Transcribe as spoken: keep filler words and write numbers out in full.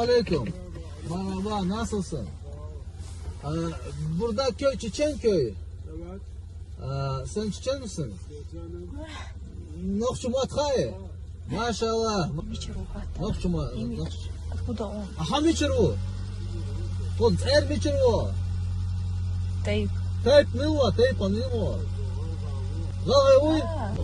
Aleyküm. Merhaba, nasılsın? Ee, burada köy Çiçen köyü. Evet. Ee, sen Çiçen misin? Çiçenim. Нохчий ма тхай? Машалла. Мичир у хатта? Нохчий ма, Ими. Нохч-. Откуда он? Аха, мичир у? Он цӀер мичир у? Тайп. Тайп нуй ва, тайпа нуй ва. Гъагъа уй? А.